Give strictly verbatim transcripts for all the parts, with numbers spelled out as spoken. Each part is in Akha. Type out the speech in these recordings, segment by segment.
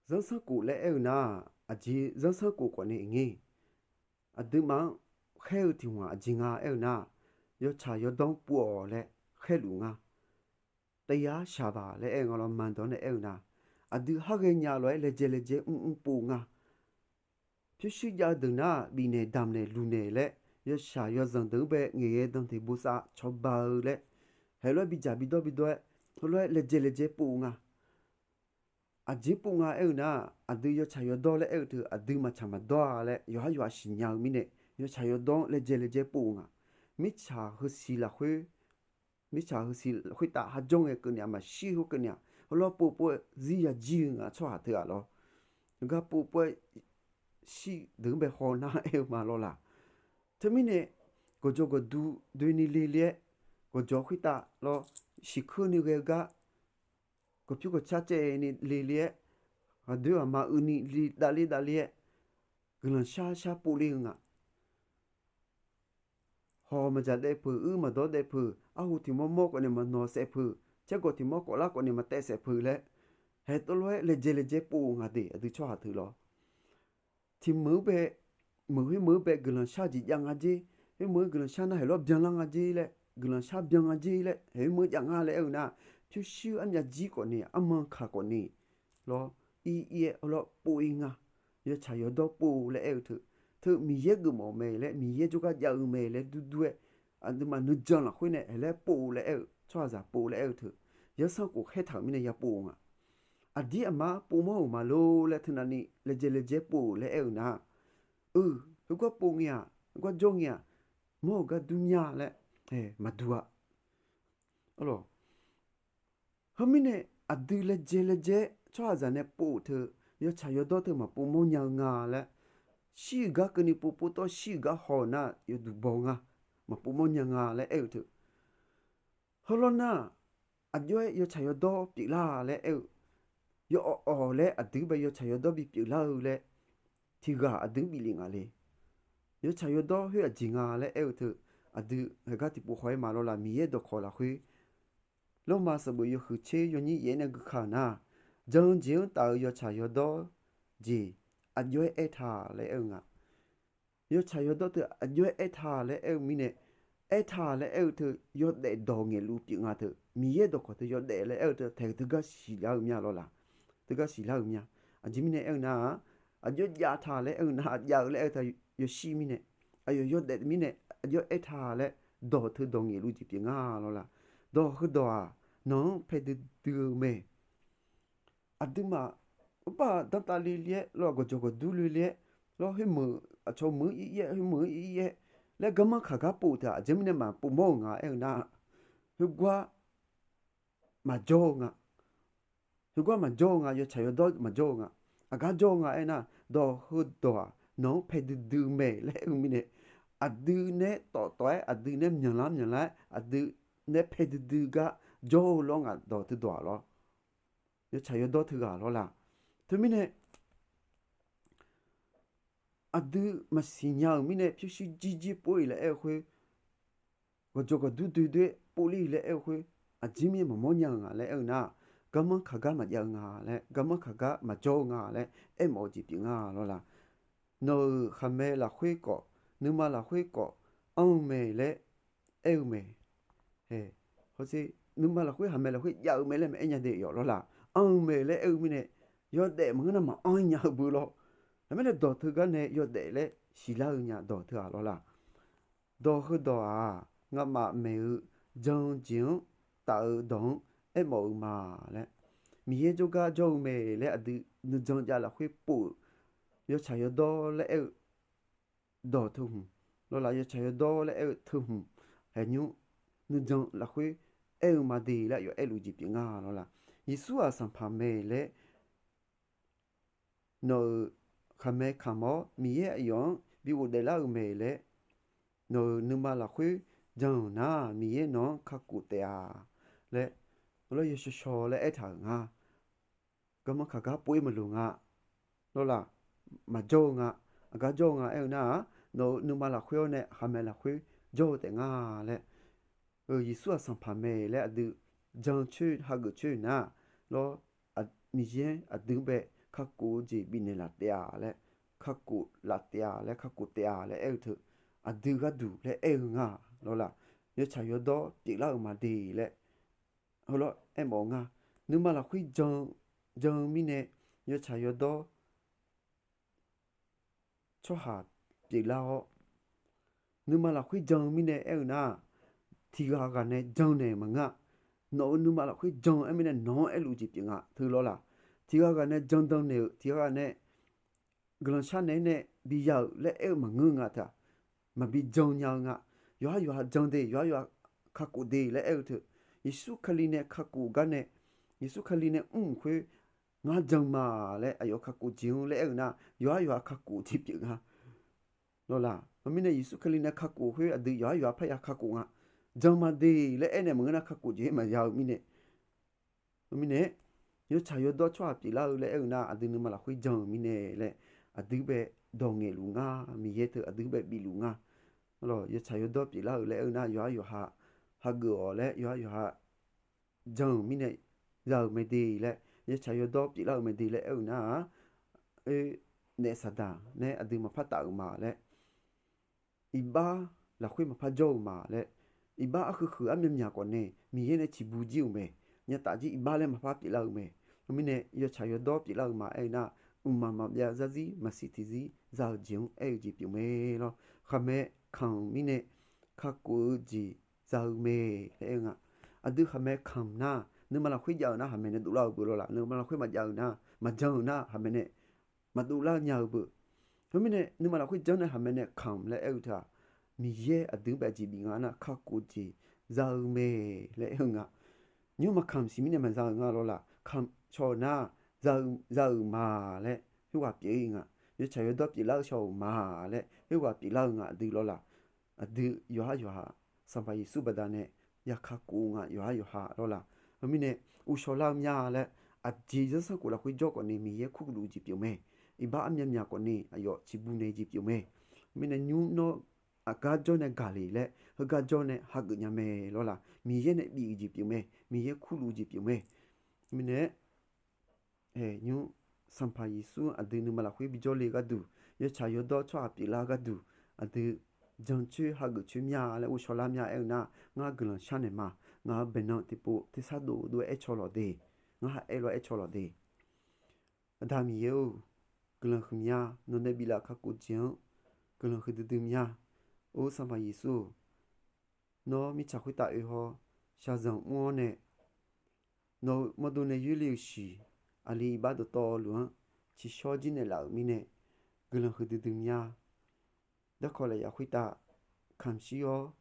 zanrsanrkhof laer aer-eu nar-aq, aqjeq zanrsanrkhof khawfnae ngae, aqduimaf-anr khaer-eu tiq hmq-aq aqjeq nga aer-eu nar-aq, yawtsaq yawdawr-anr pov-awq laer khaerluf nga. Taryar shaqbaq laer aer-eu nga lawr, maqdawq nae aer-eu nar, aqdui har ghaenya lof-aer laejae laejae mrmr pov nga. Pyurshuir jav-eu deuq nar-aq, bifnaeq damqnaeq lufnaeq laer, yawshaq yawzanq deuq-anr bae ngaeqghae danteq bosav cawba-eu laer, heulof-aer bidzaq bidawr bidawr-aer, heulof-aer laejae laejae pov nga. Aqjeq pov nga aer-eu nar-aq, aqdui yawtsaq yawdawr laer aer-eu teu aqdui maqtsaq maqdawr-a laer yawqhar yawqha siqnya-eu mirnae, yawtsaq yawdawr-anr laejae laejae pov-eu nga. Mirtsaq heusiq lafkhoer, mirtsaq heusiq khoertav har jawr ngae keuvni-aq, maqshir khoer keuvni-aq, heulof-aer pov pov-aer zir yajir-eu nga tsawrhaq teu-aq lawr. Gar pov pov-aer shir deuq-anr bae haw nar aer-eu ma lawr laq. Teumirnae, gawqjawq gawqdu doeni le le-aer, gawqjawq khoertav lawr, siqkeur ni ghae-eu gar, gawqpyur gawqcar caevni le le-aer, ghaqdoer ghaqma uini le davler davler-aer, guiqlanq shar shar pov ler-eu nga. Hawq maqdzaq daef peuq, uir maqdawr daef peuq, arhu tiq mawr mawr khawfnae maqnawq saef peuq, caergawq tiq mawr kawflar khawfnae maqtaev saef peuq laer, haeq teulof-aer laejae laejae pov-eu nga de, aqdui tsawrhaq teu lawr. Tiq meuq-anr bae, meuq khoer meuq-anr bae guiqlanq shar jeq jav nga jer, khoer meuq-anr guiqlanq shar nar haeq lawr byanlar nga jer laer, guiqlanq shar byan nga jer laer, haeq khoer meuq-anr jav nga laer aer-eu nar, pyurshuir armyav jir khawfnae, armanq kaq khawfnae lawr, ir ir-aer heulof-aer pov-ir nga. Yawtsaq yawdawr pov laer aer-eu teu, teu Miqyaer geufmawf-eu mae laer, Miqyaer jawrgar jav-eu mae laer durdur-aer, aqduimaf nuijan lafkhoer nae haeq laer pov laer aer-eu, tsawrhaqzaq pov laer aer-eu teu, zanrsanrkhof khaertaq-euq mirnae ya pov nga. Aqdir aqmar povmawr-euq maqlor laer teunavni laejae laejae pov laer aer-eu nar, eu, heugar pov ngae-aq, heugar jawr ngae-aq, mawr-eu gar dur nya laer, ae, maqdur-a. Heumirnae, aqdui laejae laejae tsawrhaqzaq nae pov-eu teu, yawtsaq yawdawr teu maqpov mawrnya-eu nga laer, shir-euq gar keuvni pov pov tawr shir-euq gar haw-eu nar yawduq baw nga, maqpov mawrnya nga laer aer-eu teu, heulawr nar, aqjox-aer yawtsaq yawdawr pyeuflar laer aer-eu, yawawq awq laer aqdui bae yawtsaq yawdawr bipyeuf lar-eu laer, tiq ghaq aqdui bif lef nga le. Yawtsaq yawdawr khoer aqjeq nga laer aer-eu teu, aqdui heugar tiqpov haw-aer ma lawr laq, Miqyaer dawqkawq lafkhoer, Lormav sanqbof yawhuiq tser yawnyir yaef-aer nae gui ka-euq nar, jan-eu jeq-anr taf-eu yawtsaq yawdawr jeq aqjox-aer aertaq laer aer-eu nga. Yawtsaq yawdawr teu aqjox-aer aertaq laer aer-eu mirnae, aertaq laer aer-eu teu yawdaef dawq ngaeqluf pyeuf nga teu, Miqyaer dawqkawq teu yawdaef laer aer-eu teu taeq teugar siqlar-eu mya lawr laq, teugar siqlar-eu mya. Aqjeq mirnae aer-eu nar-aq, aqjox jav taq laer aer-eu nar, jav-eu laer aer-eu teu yawshir mirnae, aqyawf yawdaef mirnae, aqjox aertaq laer dawq teu dawq ngaeqluf jeq pyeuf nga lawr laq. Dawq heudawq-aq, nawq-anr pae duidui-eu mae. Aqduimaf urbaq danrtav le le-aer lawr, gawqjawq gawqdur le le-aer lawr, khoermeuq aqcawq meuq-anr ir ir-aer, khoermeuq-anr ir ir-aer laer garmanr kaq gar pov teu-aq, aqjeq mirnae maqpov mawr-eu nga aer-eu nar, khoergar maqjawr-eu nga. Khoergar maqjawr-eu nga, yawtsaq yawdawr maqjawr-eu nga. Aqgar jawr-eu nga aer nar, dawq heudawq-aq nawq-anr pae duidui-eu mae laer aer-eu mirnae, aqdui nae tawf tawf-aer, aqdui nae myanqlar myanqlar-aer, aqdui nae pae duidui gar jawr-eu lawr nga, dawq teu dawq-aq lawr. Yawtsaq yawdawr teughaq lawr laq. Teumirnae, aqdui maqsiq nya-euq mirnae pyurshuir jirjir pov-ir laer aer-eu khoer, gawqjawq gawqdur doe doe-aer pov ler-ir laer aer-eu khoer, aqjeq mirnae maqmawr nya-eu nga laer aer-eu nar, garmanr kaq gar maqjav-eu nga laer, garmanr kaq gar maqjawr-eu nga laer aermawf-eu jeq pyeuf nga lawr laq. Nawq-euq khaqmae lafkhoer khawf, nuima lafkhoer khawf, anr-eu mae laer aer-eu mae. Nuima lafkhoer khaqmae lafkhoer jav-eu mae laer maqaer nya de yawf lawr laq. Anr-eu mae laer aer-eu mirnae, yawdaef maqngeur nar maqanr nya-eu beu lawr. Aqmirnae dawq teugar nae yawdaef laer siqlar-eu nya dawq teughaq lawr laq. Dawq heudawq-aq, ngamaf maeq-eu jan-eu jeq-anr taf-eu dawq-anr aermawf-eu ma laer, Miqyaer jawrgar jawr-eu mae laer aqdui nuijan jav lafkhoer pov-euq, yawtsaq yawdawr laer aer-eu dawq teu hmq lawr laq, yawtsaq yawdawr laer aer-eu teu hmq, haeqnymr nuijan lafkhoer aer-eu ma de laer aqyawf aerluf jeq pyeuf nga lawr laq. Yeqsur-aq Sanqpaq mae laer nawq-euq khaqmae kamq-awr Miqyaer aqyawf-anr bi ghofdaef lar-eu mae laer, nawq-euq nuima lafkhoer jan-euq nar Miqyaer nawq-anr kakhof taef-a laer, lawr yawshawr shawr laer aertaq-euq nga. Garmanr kaq gar pov-ir maqloq nga lawr laq. Maqjawr-eu nga. Aqgar jawr-eu nga aer-eu nar-aq, nawq-euq nuima lafkhoer-awr nae khaqmae lafkhoer jawr-eu taef nga laer, Yeqsur-aq Sanqpaq mae laer aqdui jan coer hageuf coer nar, lawr, Miqyaer aqdui-anr bae kakhof-eu jeq bifnaeq laf taef-a laer, kakhof laf taef-a laer, kakhof taef-a laer aer-eu teu, aqdui gharduq laer aer-eu nga lawrlaq. Yawtsaq yawdawr pyeuflar-euq ma de laer heulof-aer aermawf-eu nga. Nuima lafkhoer jan-eu mirnae yawtsaq yawdawr tsawrhaq pyeuflar-awr, nuima lafkhoer jan-eu mirnae aer-eu nar, tiqghaq ghaq nae jan naeq maqngeur-a. Nawq-euq nuima lafkhoer jan-eu aer mirnae nawq-anr aerluf jeq pyeuf nga teu lawrlaq. Tiqghaq ghaq nae jan dan naeq-euq, tiqghaq ghaq nae guiqlanq sharnaeq-aer nae biya-euq laer aer-eu maqngeur nga teu-aq, maqbi jan nya-eu nga. Yawqhar yawqha jan de, yawqhar yawqha kakhof de laer aer-eu teu, Yeqsur Kali nae kakhof gar nae, Yeqsur Kali nae mr-euq khoer ngar jan ma laer aqyawf kakhof jeq-anr laer aer-eu nar, yawqhar yawqha kakhof jeq pyeuf nga lawrlaq. Heumirnae Yeqsur Kali nae kakhof khoer aqdui yawqhar yawqha parya kakhof nga. Jan ma de laer aernaeq maqngeur nar kakhof jeq-aer maqya-eu mirnae. Heumirnae yawtsaq yawdawr tsawrhaq pyeuflar-eu laer aer-eu nar, aqdui nuima lafkhoer jan-eu mirnae laer aqdui bae dawq ngaeqluf nga. Miqyaer teu aqdui bae bifluf nga. Yawtsaq yawdawr pyeuflar-eu laer aer-eu nar, yawqhar yawqha hageuf-awq laer, yawqhar yawqha jan-euq mirnae za-euq mae de laer, yawtsaq yawdawr pyeuflar-euq mae de laer aer-eu nar-aq, oe, naef saqdaq nae aqdui maqpar taf-euq ma laer, iqbax lafkhoer maqpar jawr-eu ma laer, iqbax arhuiq huiq armyavmyaq khawf nae Miqyaer nae ciqbu jir-euq mae. Nyataf jir iqbax laer maqpar pyeuflar-eu mae. Heumirnae yawtsaq yawdawr pyeuflar-eu ma aer-eu nar, mqmaq maqbyav zarzir maqsiq tiqzir za-eu jeq-anr aer-eu jeq pyeuf mae lawr. Khaqmae kamq-euq mirnae kakhof-eu jeq za-eu mae laer aer-eu nga. Aqdui khaqmae kamq nar, nuima lafkhoer jav-euq nar khaqmae nae dovlar-eu beu lawrlaq. Nuima lafkhoer maqjav-euq nar, maqjan-euq nar khaqmae nae maqdovlar nya-eu beu. Heumirnae nuima lafkhoer janr nae khaqmae nae kamq laer aer-eu teu-aq, Miqyaer aqdui-anr bae jeq bif nga nar, kakhof jeq za-eu mae laer aer-eu nga. Nymr maqkamq siq mirnae maqza-eu nga lawrlaq. Kamq shaw-eu nar, za-eu ma laer khoerghaq pyeuf-ir nga. Yawtsaq yawdawr pyeuflar-eu shaw-euq ma laer khoerghaq pyeuflar-eu nga aqdui lawrlaq. Aqdui yawqhar yawqha Sanqpaq Yeqsur baqdanae ya kakhof-eu nga yawqhar yawqha lawrlaq. Heumirnae uqshawq lar-eu mya laer aqjeq zanrsanrkhof lafkhoer jawr khawf ni Miqyaer kurluf-eu jeq pyeuf mae. Iqbax armyavmyaq khawf ni aqyawf ciqbu naeq jeq pyeuf mae. Mirnae nymr nawr aqgar jawr nae gaq le laer heugar jawr nae hageuf nya mae lawrlaq. Miqyaer nae bif-eu jeq pyeuf mae. Miqyaer kurluf-eu jeq pyeuf mae. Mirnae nymr Sanqpaq Yeqsur aqdui nuima lafkhoer bijawr le gharduq, yawtsaq yawdawr tsawrhaq pyeuflar gharduq, aqdui jancoer hageuf coer mya laer ghovshaw lar mya aer-eu nar, ngar guiqlanq sharnaeq ma. Ngaq-euq baeqnan tiqpov tersar dov dov-aer aer caw lawq de. Ngar ha aer lof-aer aer caw lawq de. Aqda Miqyaer-or, guiqlanq huiq mya. Nawq nae biflaf kakhof jeq-anr guiqlanq huiqdui dui mya. Or Sanqpaq Yeqsur-or, nawr mirtsaq khoertav oe haw shaqzanq mr-awr nae, nawq-euq mawrdo nae yoerle-euq shiq, aqli iqbax dawqtawvluf-anr tsiqshawr jir naeqlaf-euq mirnae, guiqlanq huiqdui dui mya. Darkawq lafyaq khoertav kamq shir-awr,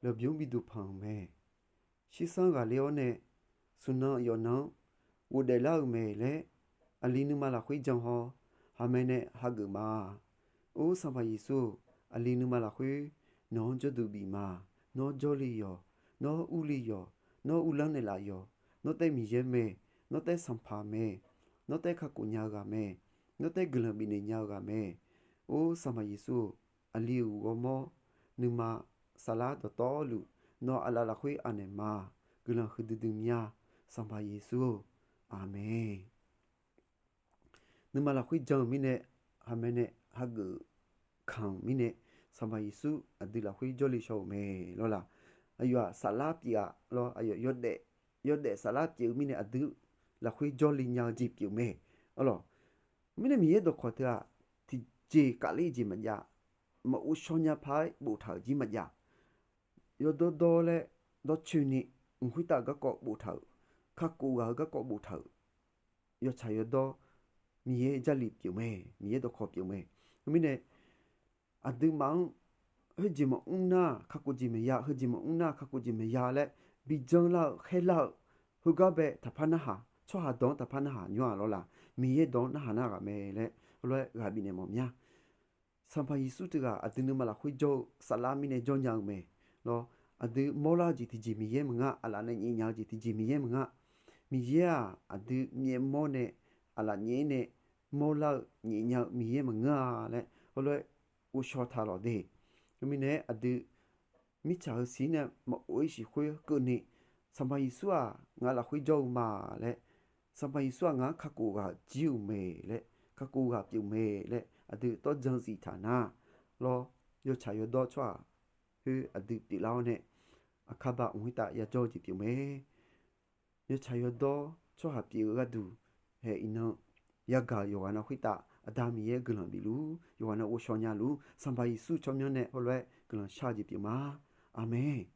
lmqbymr biduq panq-euq mae. Shirsanr ghaqler-awr nae, smq nan yawf nan-anr ghofdaef lar-euq mae laer, aqli nuima lafkhoer jan haw, haqmae nae hageuf ma. Or Sanqpaq Yeqsur-or, aqli nuima lafkhoer nawq-anr jawrduq bif ma. Nawr jawrle yawq, nawr urle yawq, nawr uvlanr naeqlaf yawq, nawr taev Miqyaer mae, nawr taev Sanqpaq mae, nawr taev kakhof nya-eu ghaq mae, nawr taev guiqlanq bifnaeq nya-eu ghaq mae. Or Sanqpaq Yeqsur-or, aqli-euq ghawrmawr nuima saflar dawqtawvluf, nawq aqlaf lafkhoer anaeq ma. Guiqlanq huiqdui dui mya. Sanqpaq Yeqsur-or, aqmeq. Nuima lafkhoer jan-eu mirnae, haqmae nae hageuf-eu kamq-euq mirnae, Sanqpaq Yeqsur aqdui lafkhoer jawrle shaw-euq mae lawrlaq. Aqyawf-aq saflar pyeuf-a lawr, aqyawf yawdaef saflar pyeuf-eu mirnae aqdui lafkhoer jawrle nya-eu jeq pyeuf mae. Arlawq, mirnae Miqyaer dawqkawq teu-aq, tiqjeq kafler jeq maqjav, maqghov shaw nya par-aer boftaq-euq jir maqjav. Yawdawr dawr laer dawrcoeni mq khoertav garkawv boftaq-euq, kakhof ghaq-eu garkawv boftaq-euq, yawtsaq yawdawr Miqyaer Jarlif pyeuf mae, Miqyaer dawqkawq pyeuf mae. Khoermirnae, aqduimaf-anr khoerjeq maqmr nar kakhof jeq maqya, khoerjeq maqmr nar kakhof jeq maqya laer bijanlar-eu khaerlar-eu, heugar bae taqpar narhaq, tsawrhaq dawq-anr taqpar narhaq nymr-a lawrlaq, Miqyaer dawq-anr narhaq nar ghaq mae laer heulof-aer ghaq bifnaeq mawf mya. Sanqpaq Yeqsur teughaq aqdui nuima lafkhoer jawr-eu saflar mirnae jawr nya-eu mae. Lawr, aqdui mawrlar-eu jeq tiqjeq Miqyaer maqngeur-a, aqlaf nae nyaef nya-eu jeq tiqjeq Miqyaer maqngeur-a. Miqyaer-aq aqdui myaev mawr nae aqlaf nyaef-aer nae mawrlar-eu nyaef nya-eu Miqyaer maqngeur-a laer heulof-aer ghovshaw taq lawq de. Khoermirnae aqdui mirtsaq heu siq nae maqghof-ir siq khoer keuvni, Sanqpaq Yeqsur-aq ngaq lafkhoer jawr-eu ma laer Sanqpaq Yeqsur-aq ngaq-anr kakhof ghaq jir-euq mae laer, kakhof ghaq pyeuf mae laer aqdui tawr jan zif taq nar, lawr, yawtsaq yawdawr tsawrhaq khoer aqdui pyeuflar-awr nae, aqkar ba mq khoertav yajawr-eu jeq pyeuf mae. Yawtsaq yawdawr tsawrhaq pyeuf-eu gharduq hae iqnan yagaq-euq yawqghaq na khoertav Aqda Miqyaer guiqlanq bifluf-ur, yawqghaq na ghovshaw nya luf-ur, Sanqpaq Yeqsur tsawrmyanr nae heulof-aer guiqlanq shar-eu jeq pyeuf ma. Aqmeq.